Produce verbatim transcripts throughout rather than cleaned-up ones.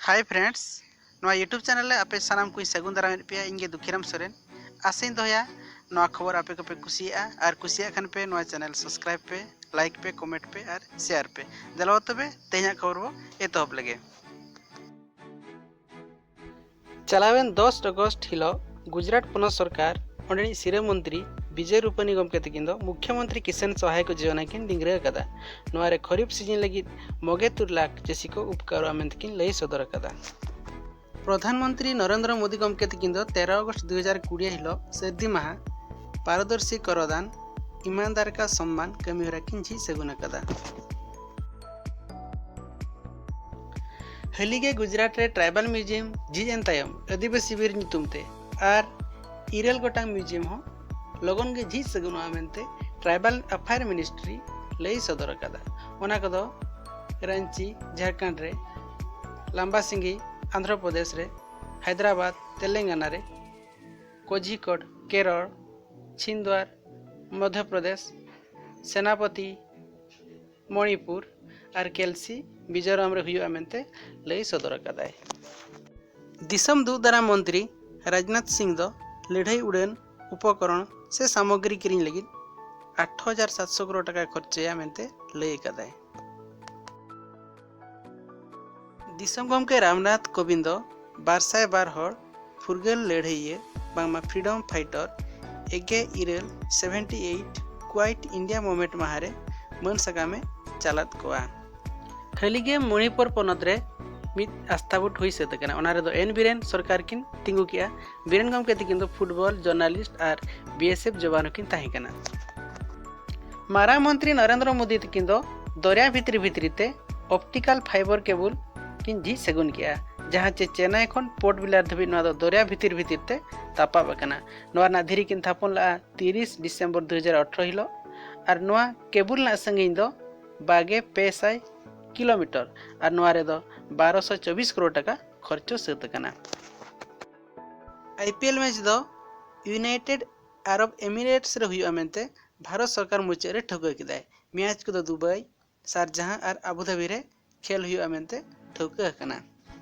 Hi friends, ᱱᱚᱣᱟ YouTube channel ᱨᱮ ᱟᱯᱮ ᱥᱟᱱᱟᱢ ᱠᱚᱧ ᱥᱟᱹᱜᱩᱱ ᱫᱟᱨᱟᱢᱮᱫ ᱯᱮᱭᱟ᱾ ᱤᱧ ᱜᱮ ᱫᱩᱠᱷᱤᱨᱟᱢ ᱥᱚᱨᱮᱱ᱾ ᱟᱥᱟᱧ ᱫᱚᱦᱚᱭᱟ ᱱᱚᱣᱟ ᱠᱷᱚᱵᱚᱨ ᱟᱯᱮ ᱠᱚᱯᱮ ᱠᱩᱥᱤᱭᱟᱜᱼᱟ, ᱟᱨ ᱠᱩᱥᱤᱭᱟᱜ ᱠᱷᱟᱱ ᱯᱮ ᱱᱚᱣᱟ channel subscribe ᱯᱮ, like ᱯᱮ, comment ᱯᱮ ᱟᱨ share ᱯᱮ᱾ ᱫᱮᱞᱟ ᱛᱚᱵᱮ ᱛᱮᱦᱮᱧᱟᱜ ᱠᱷᱚᱵᱚᱨ ᱵᱚ ᱮᱛᱚᱦᱚᱵ ᱞᱮᱜᱮ᱾ ᱪᱟᱞᱟᱣᱮᱱ ᱫᱚᱥ ᱟᱜᱚᱥᱴ ᱦᱤᱞᱳᱜ ᱜᱩᱡᱽᱨᱟᱴ ᱯᱚᱱᱚᱛ ᱥᱚᱨᱠᱟᱨ ᱚᱸᱰᱮᱱᱤᱡ ᱥᱤᱨᱟᱹ ᱢᱚᱱᱛᱨᱤ ᱵᱤᱡᱚᱭ ᱨᱩᱯᱟᱱᱤ ᱜᱚᱢᱠᱮ ᱛᱟᱹᱠᱤᱱ ᱫᱚ ᱢᱩᱠᱷᱭᱚ ᱢᱚᱱᱛᱨᱤ ᱠᱤᱥᱟᱱ ᱥᱚᱦᱟᱭ ᱠᱚ ᱡᱚᱡᱚᱱᱟ ᱠᱤᱱ ᱰᱤᱝᱜᱽᱨᱟᱹ ᱟᱠᱟᱫᱟ᱾ ᱱᱚᱣᱟ ᱨᱮ ᱠᱷᱚᱨᱤᱯ ᱥᱤᱡᱤᱱ ᱞᱟᱹᱜᱤᱫ ᱢᱚᱜᱮ ᱛᱩᱨ ᱞᱟᱠᱷ ᱪᱟᱹᱥᱤ ᱠᱚ ᱩᱯᱠᱟᱨᱚᱜᱼᱟ ᱢᱮᱱᱛᱮ ᱠᱤᱱ ᱞᱟᱹᱭ ᱥᱚᱫᱚᱨ ᱟᱠᱟᱫᱟ᱾ ᱯᱨᱚᱫᱷᱟᱱ ᱢᱚᱱᱛᱨᱤ ᱱᱚᱨᱮᱱᱫᱨᱚ ᱢᱳᱫᱤ ᱜᱚᱢᱠᱮ ᱛᱟᱹᱠᱤᱱ ᱫᱚ ᱛᱮᱨᱚ ᱟᱜᱚᱥᱴ ᱫᱩ ᱦᱟᱡᱟᱨ ᱠᱩᱲᱤ ᱦᱤᱞᱳᱜ ᱥᱟᱹᱨᱫᱤ ᱢᱟᱦᱟ ᱯᱟᱨᱚᱫᱚᱨᱥᱤ ᱠᱚᱨᱚᱫᱟᱱ ᱤᱢᱟᱱᱫᱟᱨ ᱠᱟ ᱥᱚᱢᱢᱟᱱ ᱠᱟᱹᱢᱤᱦᱚᱨᱟ ᱠᱤᱱ ᱡᱷᱤᱡ ᱥᱟᱹᱜᱩᱱ ᱟᱠᱟᱫᱟ᱾ ᱦᱟᱹᱞᱤᱜᱮ ᱜᱩᱡᱽᱨᱟᱴ ᱨᱮ ᱴᱨᱟᱭᱵᱟᱞ ᱢᱤᱣᱡᱤᱭᱟᱢ ᱡᱷᱤᱡ ᱮᱱ ᱛᱟᱭᱚᱢ ᱟᱹᱫᱤᱵᱟᱹᱥᱤ ᱵᱤᱨ ᱧᱩᱛᱩᱢ ᱛᱮ ᱟᱨ ᱤᱨᱟᱹᱞ ᱜᱚᱴᱟᱝ ᱢᱤᱣᱡᱤᱭᱟᱢ ᱦᱚᱸ ᱞᱚᱜᱚᱱ ᱜᱮ ᱡᱷᱤᱡ ᱥᱟᱹᱜᱩᱱᱚᱜᱼᱟ ᱢᱮᱱᱛᱮ ᱴᱨᱟᱭᱵᱟᱞ ᱟᱯᱷᱮᱭᱟᱨ ᱢᱤᱱᱤᱥᱴᱨᱤ ᱞᱟᱹᱭ ᱥᱚᱫᱚᱨ ᱟᱠᱟᱫᱟ᱾ ᱚᱱᱟ ᱠᱚᱫᱚ ᱨᱟᱺᱪᱤ, ᱡᱷᱟᱲᱠᱷᱚᱸᱰ ᱨᱮ, ᱞᱟᱢᱵᱟᱥᱤᱝᱜᱤ, ᱟᱱᱫᱷᱨᱚ ᱯᱨᱚᱫᱮᱥ ᱨᱮ, ᱦᱟᱭᱫᱨᱟᱵᱟᱫᱽ, ᱛᱮᱞᱮᱝᱜᱟᱱᱟ ᱨᱮ, ᱠᱳᱡᱷᱤᱠᱳᱰ, ᱠᱮᱨᱚᱲ, ᱪᱷᱤᱱᱫᱣᱟᱨ, ᱢᱚᱫᱷᱭᱚ ᱯᱨᱚᱫᱮᱥ, ᱥᱮᱱᱟᱯᱚᱛᱤ, ᱢᱚᱬᱤᱯᱩᱨ ᱟᱨ ᱠᱮᱞᱥᱤ, ᱢᱤᱡᱳᱨᱟᱢ ᱨᱮ ᱦᱩᱭᱩᱜᱼᱟ ᱢᱮᱱᱛᱮ ᱞᱟᱹᱭ ᱥᱚᱫᱚᱨ ᱟᱠᱟᱫᱟᱭ᱾ ᱫᱤᱥᱚᱢ ᱫᱩᱜ ᱫᱟᱨᱟᱢ ᱢᱚᱱᱛᱨᱤ ᱨᱟᱡᱽᱱᱟᱛᱷ ᱥᱤᱝ ᱫᱚ ᱞᱟᱹᱲᱦᱟᱹᱭ ᱩᱰᱟᱹᱱ ᱩᱯᱚᱠᱚᱨᱚᱱ ᱥᱮ ᱥᱟᱢᱚᱜᱨᱤ ᱠᱤᱨᱤᱧ ᱞᱟᱹᱜᱤᱫ ᱟᱴ ᱦᱟᱡᱟᱨ ᱥᱟᱛᱥᱚ ᱠᱨᱳᱲ ᱴᱟᱠᱟᱭ ᱠᱷᱚᱨᱪᱟᱭᱟ ᱢᱮᱱᱛᱮ ᱞᱟᱹᱭ ᱟᱠᱟᱫᱟᱭ᱾ ᱫᱤᱥᱚᱢ ᱜᱚᱢᱠᱮ ᱨᱟᱢᱱᱟᱛᱷ ᱠᱳᱵᱤᱱᱫ ᱫᱚ ᱵᱟᱨ ᱥᱟᱭ ᱵᱟᱨ ᱦᱚᱲ ᱯᱷᱩᱨᱜᱟᱹᱞ ᱞᱟᱹᱲᱦᱟᱹᱭᱤᱭᱟᱹ ᱵᱟᱝᱢᱟ ᱯᱷᱨᱤᱰᱚᱢ ᱯᱷᱟᱭᱴᱚᱨ ᱮᱜᱮ ᱤᱨᱟᱹᱞ seventy eight Quit India Movement ᱢᱟᱦᱟ ᱨᱮ ᱢᱟᱹᱱ ᱥᱟᱠᱟᱢᱮ ᱪᱟᱞᱟᱫ ᱠᱚᱣᱟ᱾ ᱦᱟᱹᱞᱤᱜᱮ ᱢᱚᱬᱤᱯᱩᱨ ᱯᱚᱱᱚᱛ ᱨᱮ ᱢᱤᱫ ᱟᱥᱛᱷᱟ ᱵᱷᱳᱴ ᱦᱩᱭ ᱥᱟᱹᱛ ᱟᱠᱟᱱᱟ᱾ ᱚᱱᱟ ᱨᱮᱫᱚ ᱮᱱ ᱵᱤᱨᱮᱱ ᱥᱚᱨᱠᱟᱨ ᱠᱤᱱ ᱛᱤᱸᱜᱩ ᱠᱮᱜᱼᱟ᱾ ᱵᱤᱨᱮᱱ ᱜᱚᱢᱠᱮ ᱛᱤᱠᱤᱱ ᱫᱚ ᱯᱷᱩᱴᱵᱚᱞ, ᱡᱟᱨᱱᱟᱞᱤᱥᱴ ᱟᱨ ᱵᱤ ᱮᱥ ᱮᱯᱷ ᱡᱚᱣᱟᱱ ᱦᱚᱸᱠᱤᱱ ᱛᱟᱦᱮᱸ ᱠᱟᱱᱟ᱾ ᱢᱟᱨᱟᱝ ᱢᱚᱱᱛᱨᱤ ᱱᱚᱨᱮᱱᱫᱨᱚ ᱢᱳᱫᱤ ᱛᱤᱠᱤᱱ ᱫᱚ ᱫᱚᱨᱭᱟ ᱵᱷᱤᱛᱨᱤ ᱵᱷᱤᱛᱨᱤ ᱛᱮ ᱚᱯᱴᱤᱠᱟᱞ ᱯᱷᱟᱭᱵᱟᱨ ᱠᱮᱵᱚᱞ ᱠᱤᱱ ᱡᱷᱤᱡ ᱥᱟᱹᱜᱩᱱ ᱠᱮᱜᱼᱟ, ᱡᱟᱦᱟᱸ ᱪᱮ ᱪᱮᱱᱱᱟᱭ ᱠᱷᱚᱱ ᱯᱳᱨᱴ ᱵᱞᱮᱭᱟᱨ ᱫᱷᱟᱹᱵᱤᱡ ᱱᱚᱣᱟ ᱫᱚ ᱫᱚᱨᱭᱟ ᱵᱷᱤᱛᱤᱨ ᱵᱷᱤᱛᱤᱨ ᱛᱮ ᱛᱟᱯᱟᱵ ᱟᱠᱟᱱᱟ᱾ ᱱᱚᱣᱟ ᱨᱮᱱᱟᱜ ᱫᱷᱤᱨᱤ ᱠᱤᱱ ᱛᱷᱟᱯᱚᱱ ᱞᱮᱫᱼᱟ ᱛᱤᱨᱤᱥ ᱰᱤᱥᱮᱢᱵᱚᱨ ᱫᱩ ᱦᱟᱡᱟᱨ ᱟᱴᱷᱨᱚ ᱦᱤᱞᱳᱜ, ᱟᱨ ᱱᱚᱣᱟ ᱠᱮᱵᱚᱞ ᱨᱮᱱᱟᱜ ᱥᱟᱺᱜᱤᱧ ᱫᱚ ᱵᱟᱜᱮ ᱯᱮ ᱥᱟᱭ ᱠᱤᱞᱳᱢᱤᱴᱟᱨ, ᱟᱨ ᱱᱚᱣᱟ ᱨᱮᱫᱚ ᱵᱟᱨᱚᱥᱚ ᱪᱚᱵᱵᱤᱥ ᱠᱨᱳᱲ ᱴᱟᱠᱟ ᱠᱷᱚᱨᱪᱚ ᱥᱟᱹᱛ ᱟᱠᱟᱱᱟ᱾ ᱟᱭ ᱯᱤ ᱮᱞ ᱢᱮᱪ ᱫᱚ ᱤᱭᱩᱱᱟᱭᱴᱮᱰ ᱟᱨᱚᱵᱽ ᱮᱢᱤᱨᱮᱴᱥ ᱨᱮ ᱦᱩᱭᱩᱜᱼᱟ ᱢᱮᱱᱛᱮ ᱵᱷᱟᱨᱚᱛ ᱥᱚᱨᱠᱟᱨ ᱢᱩᱪᱟᱹᱫ ᱨᱮ ᱴᱷᱟᱹᱣᱠᱟᱹ ᱠᱮᱫᱟᱭ᱾ ᱢᱮᱪ ᱠᱚᱫᱚ ᱫᱩᱵᱟᱭ, ᱥᱟᱨᱡᱟᱦᱟᱸ ᱟᱨ ᱟᱵᱩ ᱫᱷᱟᱵᱤ ᱨᱮ ᱠᱷᱮᱞ ᱦᱩᱭᱩᱜᱼᱟ ᱢᱮᱱᱛᱮ ᱴᱷᱟᱹᱣᱠᱟᱹ ᱟᱠᱟᱱᱟ᱾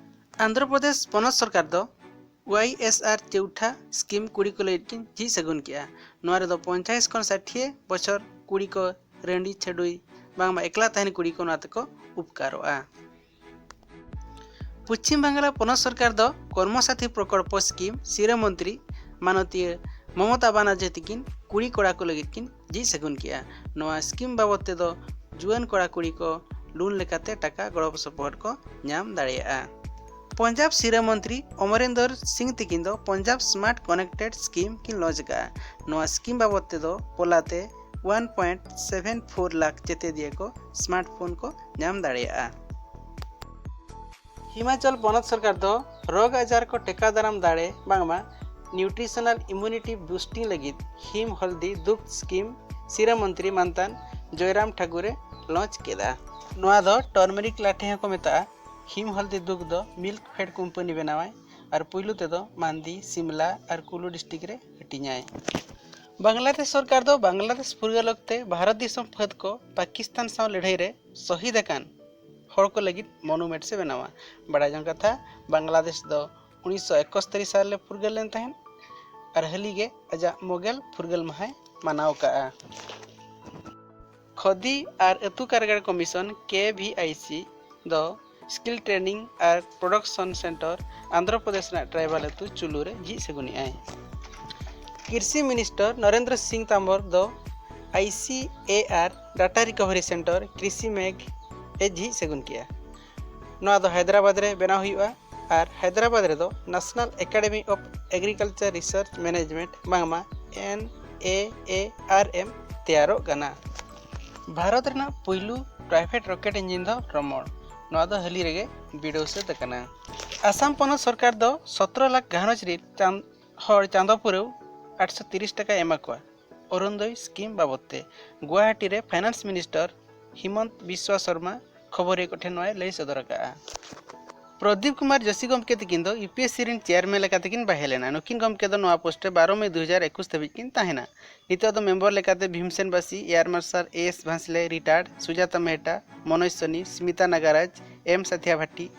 ᱟᱱᱫᱷᱨᱚ ᱯᱨᱚᱫᱮᱥ ᱯᱚᱱᱚᱛ ᱥᱚᱨᱠᱟᱨ ᱫᱚ ᱳᱣᱟᱭ ᱮᱥ ᱟᱨ ᱪᱮᱣᱴᱷᱟ ᱥᱠᱤᱢ ᱠᱩᱲᱤ ᱠᱚ ᱞᱟᱹᱜᱤᱫ ᱠᱤᱱ ᱡᱷᱤᱡ ᱥᱟᱹᱜᱩᱱ ᱠᱮᱜᱼᱟ᱾ ᱱᱚᱣᱟ ᱨᱮᱫᱚ ᱯᱚᱧᱪᱟᱥ ᱠᱷᱚᱱ ᱥᱟᱴᱷᱤᱭᱟᱹ ᱵᱚᱪᱷᱚᱨ ᱠᱩᱲᱤ ᱠᱚ ᱨᱟᱺᱰᱤ ᱪᱷᱟᱹᱰᱩᱭ ᱵᱟᱝᱢᱟ ᱮᱠᱞᱟ ᱛᱟᱦᱮᱱ ᱠᱩᱲᱤ ᱠᱚ ᱱᱚᱣᱟ ᱛᱮᱠᱚ ᱩᱯᱠᱟᱨᱚᱜᱼᱟ᱾ ᱯᱚᱪᱷᱤᱢ ᱵᱟᱝᱞᱟ ᱯᱚᱱᱚᱛ ᱥᱚᱨᱠᱟᱨ ᱫᱚ ᱠᱚᱨᱢᱚᱥᱟᱛᱷᱤ ᱯᱨᱚᱠᱚᱞᱯᱚ ᱥᱠᱤᱢ ᱥᱤᱨᱟᱹ ᱢᱚᱱᱛᱨᱤ ᱢᱟᱱᱚᱛᱤᱭᱟᱹ ᱢᱚᱢᱚᱛᱟ ᱵᱟᱱᱟᱨᱡᱤ ᱛᱤᱠᱤᱱ ᱠᱩᱲᱤ ᱠᱚᱲᱟ ᱠᱚ ᱞᱟᱹᱜᱤᱫ ᱠᱤᱱ ᱡᱷᱤᱡ ᱥᱟᱹᱜᱩᱱ ᱠᱮᱜᱼᱟ᱾ ᱱᱚᱣᱟ ᱥᱠᱤᱢ ᱵᱟᱵᱚᱫ ᱛᱮᱫᱚ ᱡᱩᱣᱟᱹᱱ ᱠᱚᱲᱟ ᱠᱩᱲᱤ ᱠᱚ ᱞᱳᱱ ᱞᱮᱠᱟᱛᱮ ᱴᱟᱠᱟ ᱜᱚᱲᱚ ᱥᱚᱯᱚᱦᱚᱫ ᱠᱚ ᱧᱟᱢ ᱫᱟᱲᱮᱭᱟᱜᱼᱟ᱾ ᱯᱚᱧᱡᱟᱵᱽ ᱥᱤᱨᱟᱹ ᱢᱚᱱᱛᱨᱤ ᱚᱢᱚᱨᱤᱱᱫᱚᱨ ᱥᱤᱝ ᱛᱤᱠᱤᱱ ᱫᱚ ᱯᱚᱧᱡᱟᱵᱽ ᱥᱢᱟᱨᱴ ᱠᱚᱱᱮᱠᱴᱮᱰ ᱥᱠᱤᱢ ᱠᱤᱱ ᱞᱚᱧᱪ ᱟᱠᱟᱫᱼᱟ᱾ ᱱᱚᱣᱟ ᱥᱠᱤᱢ ᱵᱟᱵᱚᱫ ᱛᱮᱫᱚ ᱯᱚᱞᱟᱛᱮ one point seven four lakh ᱪᱮᱛᱮᱫᱤᱭᱟᱹ ᱠᱚ ᱥᱢᱟᱨᱴ ᱯᱷᱳᱱ ᱠᱚ ᱧᱟᱢ ᱫᱟᱲᱮᱭᱟᱜᱼᱟ᱾ ᱦᱤᱢᱟᱪᱚᱞ ᱯᱚᱱᱚᱛ ᱥᱚᱨᱠᱟᱨ ᱫᱚ ᱨᱳᱜᱽ ᱟᱡᱟᱨ ᱠᱚ ᱴᱮᱠᱟᱣ ᱫᱟᱨᱟᱢ ᱫᱟᱲᱮ ᱵᱟᱝᱢᱟ ᱱᱤᱭᱩᱴᱨᱤᱥᱚᱱᱟᱞ ᱤᱢᱩᱱᱤᱴᱤ ᱵᱩᱥᱴᱤᱝ ᱞᱟᱹᱜᱤᱫ ᱦᱤᱢ ᱦᱚᱞᱫᱤ ᱫᱩᱜᱽ ᱥᱠᱤᱢ ᱥᱤᱨᱟᱹ ᱢᱚᱱᱛᱨᱤ ᱢᱟᱱᱛᱟᱱ ᱡᱚᱭᱨᱟᱢ ᱴᱷᱟᱠᱩᱨᱮ ᱞᱚᱧᱪ ᱠᱮᱫᱟ᱾ ᱱᱚᱣᱟ ᱫᱚ ᱴᱚᱨᱢᱮᱨᱤᱠ ᱞᱟᱴᱷᱮ ᱦᱚᱸᱠᱚ ᱢᱮᱛᱟᱜᱼᱟ᱾ ᱦᱤᱢ ᱦᱚᱞᱫᱤ ᱫᱩᱜᱽ ᱫᱚ ᱢᱤᱞᱠ ᱯᱷᱮᱰ ᱠᱳᱢᱯᱟᱱᱤ ᱵᱮᱱᱟᱣᱟᱭ ᱟᱨ ᱯᱩᱭᱞᱩ ᱛᱮᱫᱚ ᱢᱟᱱᱫᱤ, ᱥᱤᱢᱞᱟ ᱟᱨ ᱠᱩᱞᱩ ᱰᱤᱥᱴᱨᱤᱠᱴ ᱨᱮ ᱦᱟᱹᱴᱤᱧᱟᱭ᱾ ᱵᱟᱝᱞᱟᱫᱮᱥ ᱥᱚᱨᱠᱟᱨ ᱫᱚ ᱵᱟᱝᱞᱟᱫᱮᱥ ᱯᱷᱩᱨᱜᱟᱹᱞ ᱚᱠᱛᱮ ᱵᱷᱟᱨᱚᱛ ᱫᱤᱥᱚᱢ ᱯᱷᱟᱹᱫ ᱠᱚ ᱯᱟᱠᱤᱥᱛᱟᱱ ᱥᱟᱶ ᱞᱟᱹᱲᱦᱟᱹᱭ ᱨᱮ ᱥᱚᱦᱤᱫ ᱟᱠᱟᱱ ᱦᱚᱲ ᱠᱚ ᱞᱟᱹᱜᱤᱫ ᱢᱚᱱᱩᱢᱮᱱᱴᱥ ᱮ ᱵᱮᱱᱟᱣᱟ᱾ ᱵᱟᱲᱟᱭ ᱡᱚᱝ ᱠᱟᱛᱷᱟ, ᱵᱟᱝᱞᱟᱫᱮᱥ ᱫᱚ ᱩᱱᱤᱥᱥᱚ ᱮᱠᱚᱥᱛᱚᱨᱤ ᱥᱟᱞ ᱨᱮ ᱯᱷᱩᱨᱜᱟᱹᱞ ᱞᱮᱱ ᱛᱟᱦᱮᱸᱫ ᱟᱨ ᱦᱟᱹᱞᱤ ᱜᱮ ᱟᱡᱟᱜ ᱢᱚᱜᱮᱞ ᱯᱷᱩᱨᱜᱟᱹᱞ ᱢᱟᱦᱟᱭ ᱢᱟᱱᱟᱣ ᱠᱟᱜᱼᱟ᱾ ᱠᱷᱚᱫᱤ ᱟᱨ ᱟᱹᱛᱩ ᱠᱟᱨᱜᱟᱲ ᱠᱚᱢᱤᱥᱚᱱ, ᱠᱮ ᱵᱷᱤ ᱟᱭ ᱥᱤ, ᱫᱚ ᱥᱠᱤᱞ ᱴᱨᱮᱱᱤᱝ ᱟᱨ ᱯᱨᱚᱰᱟᱠᱥᱚᱱ ᱥᱮᱱᱴᱟᱨ ᱟᱱᱫᱷᱨᱚ ᱯᱨᱚᱫᱮᱥ ᱨᱮᱱᱟᱜ ᱴᱨᱟᱭᱵᱟᱞ ᱟᱹᱛᱩ ᱪᱩᱞᱩ ᱨᱮ ᱡᱷᱤᱡ ᱥᱟᱹᱜᱩᱱᱮᱜᱼᱟᱭ᱾ ᱠᱨᱤᱥᱤ ᱢᱤᱱᱤᱥᱴᱟᱨ ᱱᱚᱨᱮᱱᱫᱨᱚ ᱥᱤᱝ ᱛᱟᱢᱵᱚᱨ ᱫᱚ ᱟᱭ ᱥᱤ ᱮ ᱟᱨ ᱰᱟᱴᱟ ᱨᱤᱠᱚᱵᱷᱟᱨᱤ ᱥᱮᱱᱴᱟᱨ ᱠᱨᱤᱥᱤ ᱢᱮᱜᱷ ᱮ ᱡᱷᱤᱡ ᱥᱟᱹᱜᱩᱱ ᱠᱮᱜᱼᱟ᱾ ᱱᱚᱣᱟ ᱫᱚ ᱦᱟᱭᱫᱨᱟᱵᱟᱫᱽ ᱨᱮ ᱵᱮᱱᱟᱣ ᱦᱩᱭᱩᱜᱼᱟ ᱟᱨ ᱦᱟᱭᱫᱨᱟᱵᱟᱫᱽ ᱨᱮᱫᱚ national academy of agricultural research management ᱵᱟᱝᱢᱟ ᱮᱱ ᱮ ᱮ ᱟᱨ ᱮᱢ ᱛᱮᱭᱟᱨᱚᱜ ᱠᱟᱱᱟ᱾ ᱵᱷᱟᱨᱚᱛ ᱨᱮᱱᱟᱜ ᱯᱩᱭᱞᱩ ᱯᱨᱟᱭᱵᱷᱮᱴ ᱨᱚᱠᱮᱴ ᱤᱧᱡᱤᱱ ᱫᱚ ᱨᱚᱢᱚᱲ᱾ ᱱᱚᱣᱟ ᱫᱚ ᱦᱟᱹᱞᱤ ᱨᱮᱜᱮ ᱵᱤᱰᱟᱹᱣ ᱥᱟᱹᱛ ᱟᱠᱟᱱᱟ᱾ ᱟᱥᱟᱢ ᱯᱚᱱᱚᱛ ᱥᱚᱨᱠᱟᱨ ᱫᱚ ᱥᱚᱛᱨᱚ ᱞᱟᱠᱷ ᱜᱷᱟᱨᱚᱸᱡᱽ ᱨᱤᱱ ᱪᱟᱸᱫ-, ᱦᱚᱲ ᱪᱟᱸᱫᱚ ᱯᱩᱨᱟᱹᱣ ᱟᱴᱥᱚ ᱛᱤᱨᱤᱥ ᱴᱟᱠᱟᱭ ᱮᱢᱟ ᱠᱚᱣᱟ ᱚᱨᱩᱱᱫᱚᱭ ᱥᱠᱤᱢ ᱵᱟᱵᱚᱫ ᱛᱮ᱾ ᱜᱩᱣᱟᱦᱟᱴᱤ ᱨᱮ ᱯᱷᱟᱭᱱᱟᱱᱥ ᱢᱤᱱᱤᱥᱴᱟᱨ ᱦᱤᱢᱚᱱᱛ ᱵᱤᱥᱣᱟ ᱥᱚᱨᱢᱟ ᱠᱷᱚᱵᱚᱨᱤᱭᱟᱹ ᱠᱚᱴᱷᱮᱱ ᱱᱚᱣᱟᱭ ᱞᱟᱹᱭ ᱥᱚᱫᱚᱨ ᱟᱠᱟᱫᱼᱟ᱾ ᱯᱨᱚᱫᱤᱯ ᱠᱩᱢᱟᱨ ᱡᱳᱥᱤ ᱜᱚᱢᱠᱮ ᱛᱤᱠᱤᱱ ᱫᱚ ᱤᱭᱩ ᱯᱤ ᱮᱥ ᱥᱤ ᱨᱤᱱ ᱪᱮᱭᱟᱨᱢᱮᱱ ᱞᱮᱠᱟᱛᱮᱠᱤᱱ ᱵᱟᱦᱮᱞ ᱮᱱᱟ᱾ ᱱᱩᱠᱤᱱ ᱜᱚᱢᱠᱮ ᱫᱚ ᱱᱚᱣᱟ ᱯᱳᱥᱴ ᱨᱮ ᱵᱟᱨᱚ ᱢᱮ ᱫᱩ ᱦᱟᱡᱟᱨ ᱮᱠᱩᱥ ᱫᱷᱟᱹᱵᱤᱡ ᱠᱤᱱ ᱛᱟᱦᱮᱱᱟ᱾ ᱱᱤᱛᱚᱜ ᱫᱚ ᱢᱮᱢᱵᱚᱨ ᱞᱮᱠᱟᱛᱮ ᱵᱷᱤᱢᱥᱮᱱ ᱵᱟᱥᱤ, ᱮᱭᱟᱨ ᱢᱟᱨᱥᱟᱞ ᱮ ᱮᱥ ᱵᱷᱟᱱᱥᱞᱮ, ᱨᱤᱴᱟᱭᱟᱨᱰ, ᱥᱩᱡᱟᱛᱟ ᱢᱮᱦᱴᱟ, ᱢᱚᱱᱳᱡᱽ ᱥᱳᱱᱤ, ᱥᱢᱤᱛᱟ ᱱᱟᱜᱟᱨᱟᱡᱽ, ᱮᱢ ᱥᱟᱛᱷᱭᱟ ᱵᱷᱟᱴᱤ,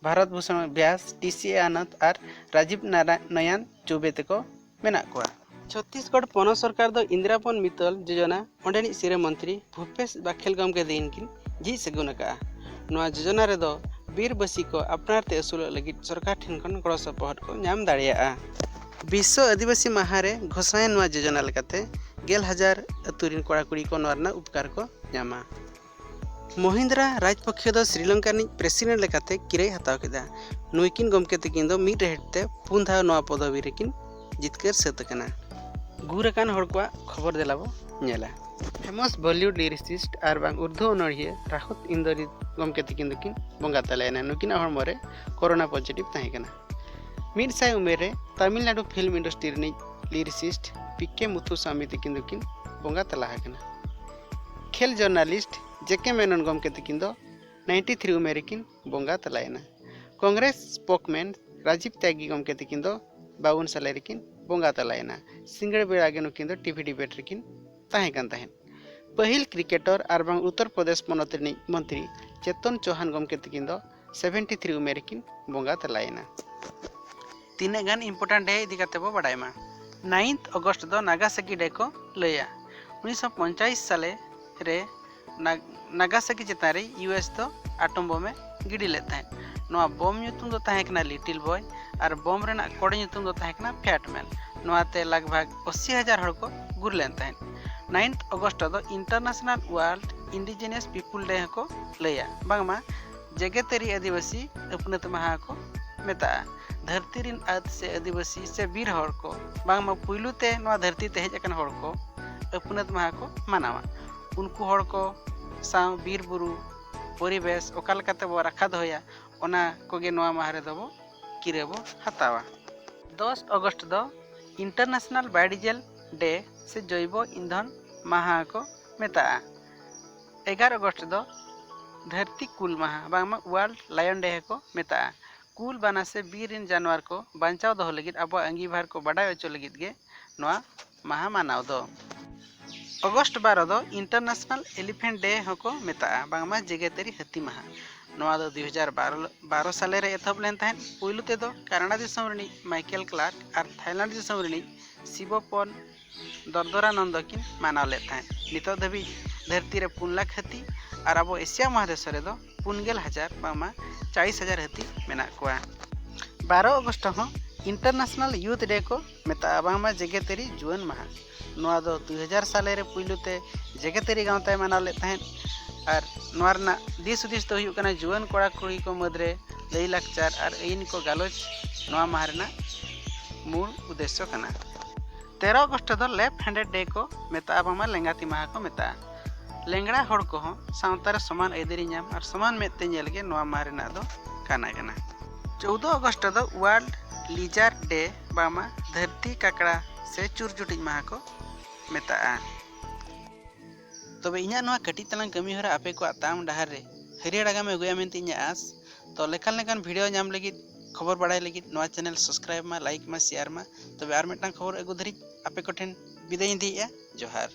ᱵᱷᱟᱨᱚᱛ ᱵᱷᱩᱥᱚᱱ ᱵᱮᱥ, ᱴᱤ ᱥᱤ ᱮ ᱟᱱᱚᱱᱫ ᱟᱨ ᱨᱟᱡᱤᱵ ᱱᱟᱨᱟᱭᱚᱱ ᱪᱚᱣᱵᱮ ᱛᱮᱠᱚ ᱢᱮᱱᱟᱜ ᱠᱚᱣᱟ᱾ ᱪᱷᱚᱛᱛᱤᱥᱜᱚᱲ ᱯᱚᱱᱚᱛ ᱥᱚᱨᱠᱟᱨ ᱫᱚ ᱤᱱᱫᱨᱟᱵᱚᱱ ᱢᱤᱛᱟᱞ ᱡᱳᱡᱚᱱᱟ ᱚᱸᱰᱮᱱᱤᱡ ᱥᱤᱨᱟᱹ ᱢᱚᱱᱛᱨᱤ ᱵᱷᱩᱯᱮᱥ ᱵᱟᱠᱷᱮᱞ ᱜᱚᱢᱠᱮ ᱛᱤᱠᱤᱱ ᱠᱤᱱ ᱡᱷᱤᱡ ᱥᱟᱹᱜᱩᱱ ᱟᱠᱟᱫᱼᱟ᱾ ᱱᱚᱣᱟ ᱡᱳᱡᱚᱱᱟ ᱨᱮᱫᱚ ᱵᱤᱨᱵᱟᱹᱥᱤ ᱠᱚ ᱟᱯᱱᱟᱨ ᱛᱮ ᱟᱹᱥᱩᱞᱚᱜ ᱞᱟᱹᱜᱤᱫ ᱥᱚᱨᱠᱟᱨ ᱴᱷᱮᱱ ᱠᱷᱚᱱ ᱜᱚᱲᱚ ᱥᱚᱯᱚᱦᱚᱫ ᱠᱚ ᱧᱟᱢ ᱫᱟᱲᱮᱭᱟᱜᱼᱟ᱾ ᱵᱤᱥᱥᱚ ᱟᱹᱫᱤᱵᱟᱹᱥᱤ ᱢᱟᱦᱟ ᱨᱮ ᱜᱷᱳᱥᱚᱱᱟᱭᱮᱱ ᱱᱚᱣᱟ ᱡᱳᱡᱚᱱᱟ ᱞᱮᱠᱟᱛᱮ ᱜᱮᱞ ᱦᱟᱡᱟᱨ ᱟᱹᱛᱩ ᱨᱤᱱ ᱠᱚᱲᱟ ᱠᱩᱲᱤ ᱠᱚ ᱱᱚᱣᱟ ᱨᱮᱱᱟᱜ ᱩᱯᱠᱟᱨ ᱠᱚ ᱧᱟᱢᱟ᱾ ᱢᱚᱦᱤᱱᱫᱨᱟ ᱨᱟᱡᱽᱯᱚᱠᱠᱷᱮ ᱫᱚ ᱥᱨᱤᱞᱚᱝᱠᱟ ᱨᱤᱱᱤᱡ ᱯᱨᱮᱥᱤᱰᱮᱱᱴ ᱞᱮᱠᱟᱛᱮ ᱠᱤᱨᱟᱹᱭ ᱦᱟᱛᱟᱣ ᱠᱮᱫᱟ᱾ ᱱᱩᱭᱠᱤᱱ ᱜᱚᱢᱠᱮ ᱛᱤᱠᱤᱱ ᱫᱚ ᱢᱤᱫ ᱨᱮᱦᱮᱫ ᱛᱮ ᱯᱩᱱ ᱫᱷᱟᱣ ᱱᱚᱣᱟ ᱯᱚᱫᱚᱵᱤ ᱨᱮᱠᱤᱱ ᱡᱤᱛᱠᱟᱹᱨ ᱥᱟᱹᱛ ᱟᱠᱟᱱᱟ᱾ ᱜᱩᱨ ᱟᱠᱟᱱ ᱦᱚᱲ ᱠᱚᱣᱟᱜ ᱠᱷᱚᱵᱚᱨ ᱫᱮᱞᱟ ᱵᱚ ᱧᱮᱞᱟ᱾ ᱯᱷᱮᱢᱟᱥ ᱵᱚᱞᱤᱣᱩᱰ ᱞᱤᱨᱤᱥᱤᱥᱴ ᱟᱨ ᱵᱟᱝ ᱩᱨᱫᱩ ᱚᱱᱚᱬᱦᱤᱭᱟᱹ ᱨᱟᱦᱩᱞ ᱤᱱᱫᱚᱨᱤᱛ ᱜᱚᱢᱠᱮ ᱛᱤᱠᱤᱱ ᱫᱚᱠᱤᱱ ᱵᱚᱸᱜᱟ ᱛᱟᱞᱟᱭᱮᱱᱟ᱾ ᱱᱩᱠᱤᱱᱟᱜ ᱦᱚᱲᱢᱚ ᱨᱮ ᱠᱳᱨᱳᱱᱟ ᱯᱚᱡᱤᱴᱤᱵᱷ ᱛᱟᱦᱮᱸ ᱠᱟᱱᱟ᱾ ᱢᱤᱫ ᱥᱟᱭ ᱩᱢᱮᱨ ᱨᱮ ᱛᱟᱢᱤᱞᱱᱟᱰᱩ ᱯᱷᱤᱞᱢ ᱤᱱᱰᱟᱥᱴᱨᱤ ᱨᱤᱱᱤᱡ ᱞᱤᱨᱤᱥᱤᱥᱴ ᱯᱤ ᱠᱮ ᱢᱩᱛᱷᱩᱥᱟᱢᱤ ᱛᱤᱠᱤᱱ ᱫᱚᱠᱤᱱ ᱵᱚᱸᱜᱟ ᱛᱟᱞᱟ ᱟᱠᱟᱱᱟ᱾ ᱠᱷᱮᱞ ᱡᱟᱨᱱᱟᱞᱤᱥᱴ ᱡᱮ ᱠᱮ ᱢᱮᱱᱚᱱ ᱜᱚᱢᱠᱮ ᱛᱤᱠᱤᱱ ᱫᱚ ᱱᱟᱭᱤᱱᱴᱤ ᱛᱷᱨᱤ ᱩᱢᱮᱨ ᱨᱮᱠᱤᱱ ᱵᱚᱸᱜᱟ ᱛᱟᱞᱟᱭᱮᱱᱟ᱾ ᱠᱚᱝᱜᱨᱮᱥ ᱥᱯᱳᱠᱢᱮᱱ ᱨᱟᱡᱤᱵᱽ ᱛᱮᱜᱤ ᱜᱚᱢᱠᱮ ᱛᱤᱠᱤᱱ ᱫᱚ ᱵᱟᱣᱩᱱ ᱥᱟᱞᱮ ᱨᱮᱠᱤᱱ ᱵᱚᱸᱜᱟ ᱛᱟᱞᱟᱭᱮᱱᱟ᱾ ᱥᱤᱸᱜᱟᱹᱲ ᱵᱮᱲᱟ ᱜᱮ ᱱᱩᱠᱤᱱ ᱫᱚ ᱴᱤᱵᱷᱤ ᱰᱤᱵᱮᱴ ᱨᱮᱠᱤᱱ ᱛᱟᱦᱮᱸ ᱠᱟᱱ ᱛᱟᱦᱮᱸᱫ᱾ ᱯᱟᱹᱦᱤᱞ ᱠᱨᱤᱠᱮᱴᱚᱨ ᱟᱨ ᱵᱟᱝ ᱩᱛᱛᱚᱨ ᱯᱨᱚᱫᱮᱥ ᱯᱚᱱᱚᱛ ᱨᱤᱱᱤᱡ ᱢᱚᱱᱛᱨᱤ ᱪᱮᱛᱚᱱ ᱪᱳᱦᱟᱱ ᱜᱚᱢᱠᱮ ᱛᱤᱠᱤᱱ ᱫᱚ ᱥᱮᱵᱷᱮᱱᱴᱤ ᱛᱷᱨᱤ ᱩᱢᱮᱨ ᱨᱮᱠᱤᱱ ᱵᱚᱸᱜᱟ ᱛᱟᱞᱟᱭᱮᱱᱟ᱾ ᱛᱤᱱᱟᱹᱜ ᱜᱟᱱ ᱤᱢᱯᱚᱨᱴᱮᱱᱴ ᱰᱮ ᱤᱫᱤ ᱠᱟᱛᱮ ᱵᱚ ᱵᱟᱲᱟᱭ ᱢᱟ᱾ ᱱᱟᱭᱤᱱᱛᱷ ᱚᱜᱚᱥᱴ ᱫᱚ ᱱᱟᱜᱟᱥᱟᱠᱤ ᱰᱮ ᱠᱚ ᱞᱟᱹᱭᱟ᱾ ᱩᱱᱤᱥᱥᱚ ᱯᱚᱧᱪᱟᱥ ᱥᱟᱞᱮ ᱨᱮ ᱱᱟᱜ- ᱱᱟᱜᱟᱥᱟᱠᱤ ᱪᱮᱛᱟᱱ ᱨᱮ ᱤᱭᱩ ᱮᱥ ᱫᱚ ᱟᱴᱚᱢ ᱵᱳᱢ ᱮ ᱜᱤᱰᱤ ᱞᱮᱫ ᱛᱟᱦᱮᱸᱫ᱾ ᱱᱚᱣᱟ ᱵᱳᱢ ᱧᱩᱛᱩᱢ ᱫᱚ ᱛᱟᱦᱮᱸ ᱠᱟᱱᱟ ᱞᱤᱴᱤᱞ ᱵᱚᱭ ᱟᱨ ᱵᱳᱢ ᱨᱮᱱᱟᱜ ᱠᱚᱲᱮ ᱧᱩᱛᱩᱢ ᱫᱚ ᱛᱟᱦᱮᱸ ᱠᱟᱱᱟ ᱯᱷᱮᱴ ᱢᱮᱱ᱾ ᱱᱚᱣᱟᱛᱮ ᱞᱟᱜᱽ ᱵᱷᱟᱜᱽ ᱟᱥᱤ ᱦᱟᱡᱟᱨ ᱦᱚᱲ ᱠᱚ ᱜᱩᱨ ᱞᱮᱱ ᱛᱟᱦᱮᱸᱫ᱾ ᱱᱟᱭᱤᱱᱛᱷ ᱚᱜᱚᱥᱴ ᱫᱚ ᱤᱱᱴᱟᱨᱱᱮᱥᱱᱟᱞ ᱣᱟᱨᱞᱰ ᱤᱱᱰᱤᱡᱤᱱᱟᱥ ᱯᱤᱯᱩᱞ ᱰᱮ ᱦᱚᱸᱠᱚ ᱞᱟᱹᱭᱟ, ᱵᱟᱝᱢᱟ ᱡᱮᱜᱮᱛᱟᱹᱨᱤ ᱟᱹᱫᱤᱵᱟᱹᱥᱤ ᱟᱹᱯᱱᱟᱹᱛ ᱢᱟᱦᱟ ᱠᱚ ᱢᱮᱛᱟᱜᱼᱟ᱾ ᱫᱷᱟᱹᱨᱛᱤ ᱨᱤᱱ ᱟᱹᱫ ᱥᱮ ᱟᱹᱫᱤᱵᱟᱹᱥᱤ ᱥᱮ ᱵᱤᱨ ᱦᱚᱲ ᱠᱚ, ᱵᱟᱝᱢᱟ ᱯᱩᱭᱞᱩ ᱛᱮ ᱱᱚᱣᱟ ᱫᱷᱟᱹᱨᱛᱤ ᱛᱮ ᱦᱮᱡ ᱟᱠᱟᱱ ᱦᱚᱲ ᱠᱚ ᱟᱹᱯᱱᱟᱹᱛ ᱢᱟᱦᱟ ᱠᱚ ᱢᱟᱱᱟᱣᱟ᱾ ᱩᱱᱠᱩ ᱦᱚᱲ ᱠᱚ ᱥᱟᱶ ᱵᱤᱨ ᱵᱩᱨᱩ ᱯᱚᱨᱤᱵᱮᱥ ᱚᱠᱟ ᱞᱮᱠᱟᱛᱮ ᱵᱚ ᱨᱟᱠᱷᱟ ᱫᱚᱦᱚᱭᱟ, ᱚᱱᱟ ᱠᱚᱜᱮ ᱱᱚᱣᱟ ᱢᱟᱦᱟ ᱨᱮᱫᱚ ᱵᱚ ᱠᱤᱨᱟᱹ ᱵᱚ ᱦᱟᱛᱟᱣᱟ᱾ ᱫᱚᱥ ᱚᱜᱚᱥᱴ ᱫᱚ ᱤᱱᱴᱟᱨᱱᱮᱥᱱᱟᱞ ᱵᱟᱭᱳᱰᱤᱡᱮᱞ ᱰᱮ ᱥᱮ ᱡᱚᱭᱵᱚ ᱤᱱᱫᱷᱚᱱ ᱢᱟᱦᱟ ᱠᱚ ᱢᱮᱛᱟᱜᱼᱟ᱾ ᱮᱜᱟᱨᱚ ᱚᱜᱚᱥᱴ ᱫᱚ ᱫᱷᱟᱹᱨᱛᱤ ᱠᱩᱞ ᱢᱟᱦᱟ, ᱵᱟᱝᱢᱟ ᱣᱟᱨᱞᱰ ᱞᱟᱭᱚᱱ ᱰᱮ ᱦᱚᱸᱠᱚ ᱢᱮᱛᱟᱜᱼᱟ᱾ ᱠᱩᱞ ᱵᱟᱱᱟ ᱥᱮ ᱵᱤᱨ ᱨᱤᱱ ᱡᱟᱱᱣᱟᱨ ᱠᱚ ᱵᱟᱧᱪᱟᱣ ᱫᱚᱦᱚ ᱞᱟᱹᱜᱤᱫ ᱟᱵᱚᱣᱟᱜ ᱟᱸᱜᱤᱵᱷᱟᱨ ᱠᱚ ᱵᱟᱰᱟᱭ ᱦᱚᱪᱚ ᱞᱟᱹᱜᱤᱫ ᱜᱮ ᱱᱚᱣᱟ ᱢᱟᱦᱟ ᱢᱟᱱᱟᱣ ᱫᱚ᱾ ᱚᱜᱚᱥᱴ ᱵᱟᱨᱚ ᱫᱚ ᱤᱱᱴᱟᱨᱱᱮᱥᱱᱟᱞ ᱮᱞᱤᱯᱷᱮᱱᱴ ᱰᱮ ᱦᱚᱸᱠᱚ ᱢᱮᱛᱟᱜᱼᱟ, ᱵᱟᱝᱢᱟ ᱡᱮᱜᱮᱛᱟᱹᱨᱤ ᱦᱟᱹᱛᱤ ᱢᱟᱦᱟ᱾ ᱱᱚᱣᱟ ᱫᱚ ᱫᱩᱭ ᱦᱟᱡᱟᱨ ᱵᱟᱨᱚ ᱥᱟᱞᱮ ᱨᱮ ᱮᱛᱚᱦᱚᱵ ᱞᱮᱱ ᱛᱟᱦᱮᱸᱫ᱾ ᱯᱩᱭᱞᱩ ᱛᱮᱫᱚ ᱠᱟᱱᱟᱰᱟ ᱫᱤᱥᱚᱢ ᱨᱤᱱᱤᱡ ᱢᱟᱭᱠᱮᱞ ᱠᱞᱟᱨᱠ ᱟᱨ ᱛᱷᱟᱭᱞᱮᱱᱰ ᱫᱤᱥᱚᱢ ᱨᱤᱱᱤᱡ ᱥᱤᱵᱚᱯᱚᱱ ᱫᱚᱨᱫᱚᱨᱟᱱᱚᱱᱫᱚ ᱠᱤᱱ ᱢᱟᱱᱟᱣ ᱞᱮᱫ ᱛᱟᱦᱮᱸᱫ᱾ ᱱᱤᱛᱚᱜ ᱫᱷᱟᱹᱵᱤᱡ ᱫᱷᱟᱹᱨᱛᱤ ᱨᱮ ᱯᱩᱱ ᱞᱟᱠᱷ ᱦᱟᱹᱛᱤ ᱟᱨ ᱟᱵᱚ ᱮᱥᱤᱭᱟ ᱢᱚᱦᱟᱫᱮᱥ ᱨᱮᱫᱚ ᱯᱩᱱ ᱜᱮᱞ ᱦᱟᱡᱟᱨ ᱵᱟᱝᱢᱟ ᱪᱟᱞᱤᱥ ᱦᱟᱡᱟᱨ ᱦᱟᱹᱛᱤ ᱢᱮᱱᱟᱜ ᱠᱚᱣᱟ᱾ ᱵᱟᱨᱚ ᱚᱜᱚᱥᱴ ᱦᱚᱸ ᱤᱱᱴᱟᱨᱱᱮᱥᱱᱟᱞ ᱭᱩᱛᱷ ᱰᱮ ᱠᱚ ᱢᱮᱛᱟᱜᱼᱟ, ᱵᱟᱝᱢᱟ ᱡᱮᱜᱮᱛᱟᱹᱨᱤ ᱡᱩᱣᱟᱹᱱ ᱢᱟᱦᱟ᱾ ᱱᱚᱣᱟ ᱫᱚ ᱫᱩᱭ ᱦᱟᱡᱟᱨ ᱥᱟᱞᱮ ᱨᱮ ᱯᱩᱭᱞᱩ ᱛᱮ ᱡᱮᱜᱮᱛᱟᱹᱨᱤ ᱜᱟᱶᱛᱟᱭ ᱢᱟᱱᱟᱣ ᱞᱮᱫ ᱛᱟᱦᱮᱸᱫ᱾ ᱟᱨ ᱱᱚᱣᱟ ᱨᱮᱱᱟᱜ ᱫᱤᱥ ᱦᱩᱫᱤᱥ ᱫᱚ ᱦᱩᱭᱩᱜ ᱠᱟᱱᱟ ᱡᱩᱣᱟᱹᱱ ᱠᱚᱲᱟ ᱠᱩᱲᱤ ᱠᱚ ᱢᱩᱫᱽᱨᱮ ᱞᱟᱹᱭ ᱞᱟᱠᱪᱟᱨ ᱟᱨ ᱟᱹᱭᱤᱱ ᱠᱚ ᱜᱟᱞᱚᱪ ᱱᱚᱣᱟ ᱢᱟᱦᱟ ᱨᱮᱱᱟᱜ ᱢᱩᱞ ᱩᱫᱽᱫᱮᱥᱥᱚ ᱠᱟᱱᱟ᱾ ᱛᱮᱨᱚ ᱚᱜᱚᱥᱴ ᱫᱚ ᱞᱮᱯᱷᱴ ᱦᱮᱱᱰᱮᱰ ᱰᱮ ᱠᱚ ᱢᱮᱛᱟᱜᱼᱟ, ᱵᱟᱝᱢᱟ ᱞᱮᱸᱜᱟ ᱛᱤ ᱢᱟᱦᱟ ᱠᱚ ᱢᱮᱛᱟᱜᱼᱟ᱾ ᱞᱮᱝᱲᱟ ᱦᱚᱲ ᱠᱚᱦᱚᱸ ᱥᱟᱶᱛᱟ ᱨᱮ ᱥᱚᱢᱟᱱ ᱟᱹᱭᱫᱟᱹᱨᱤ ᱧᱟᱢ ᱟᱨ ᱥᱚᱢᱟᱱ ᱢᱮᱫ ᱛᱮ ᱧᱮᱞ ᱜᱮ ᱱᱚᱣᱟ ᱢᱟᱦᱟ ᱨᱮᱱᱟᱜ ᱫᱚ ᱠᱟᱱᱟ ᱠᱟᱱᱟ᱾ ᱪᱳᱣᱫᱚ ᱚᱜᱚᱥᱴ ᱫᱚ ᱣᱟᱨᱞᱰ ᱞᱤᱡᱟᱨᱰ ᱰᱮ, ᱵᱟᱝᱢᱟ ᱫᱷᱟᱹᱨᱛᱤ ᱠᱟᱠᱲᱟ ᱥᱮ ᱪᱩᱨᱡᱩᱴᱤᱡ ᱢᱟᱦᱟ ᱠᱚ ᱢᱮᱛᱟᱜᱼᱟ᱾ ᱛᱚᱵᱮ ᱤᱧᱟᱹᱜ ᱱᱚᱣᱟ ᱠᱟᱹᱴᱤᱡ ᱛᱟᱞᱟᱝ ᱠᱟᱹᱢᱤ ᱦᱚᱨᱟ ᱟᱯᱮ ᱠᱚᱣᱟᱜ ᱛᱟᱲᱟᱢ ᱰᱟᱦᱟᱨ ᱨᱮ ᱦᱟᱹᱨᱭᱟᱹᱲ ᱟᱜᱟᱢᱮ ᱟᱹᱜᱩᱭᱟ ᱢᱮᱱᱛᱮ ᱤᱧᱟᱹᱜ ᱟᱸᱥ᱾ ᱛᱚ ᱞᱮᱠᱟᱱ ᱞᱮᱠᱟᱱ ᱵᱷᱤᱰᱤᱭᱳ ᱧᱟᱢ ᱞᱟᱹᱜᱤᱫ, ᱠᱷᱚᱵᱚᱨ ᱵᱟᱲᱟᱭ ᱞᱟᱹᱜᱤᱫ ᱱᱚᱣᱟ ᱪᱮᱱᱮᱞ ᱥᱟᱵᱥᱠᱨᱟᱭᱤᱵᱽ ᱢᱟ, ᱞᱟᱭᱤᱠ ᱢᱟ, ᱥᱮᱭᱟᱨ ᱢᱟ᱾ ᱛᱚᱵᱮ ᱟᱨ ᱢᱤᱫᱴᱟᱝ ᱠᱷᱚᱵᱚᱨ ᱟᱹᱜᱩ ᱫᱷᱟᱹᱨᱤᱡ ᱟᱯᱮ ᱠᱚᱴᱷᱮᱱ ᱵᱤᱫᱟᱹᱭ ᱤᱧ ᱤᱫᱤᱭᱮᱫᱼᱟ᱾ ᱡᱚᱦᱟᱨ᱾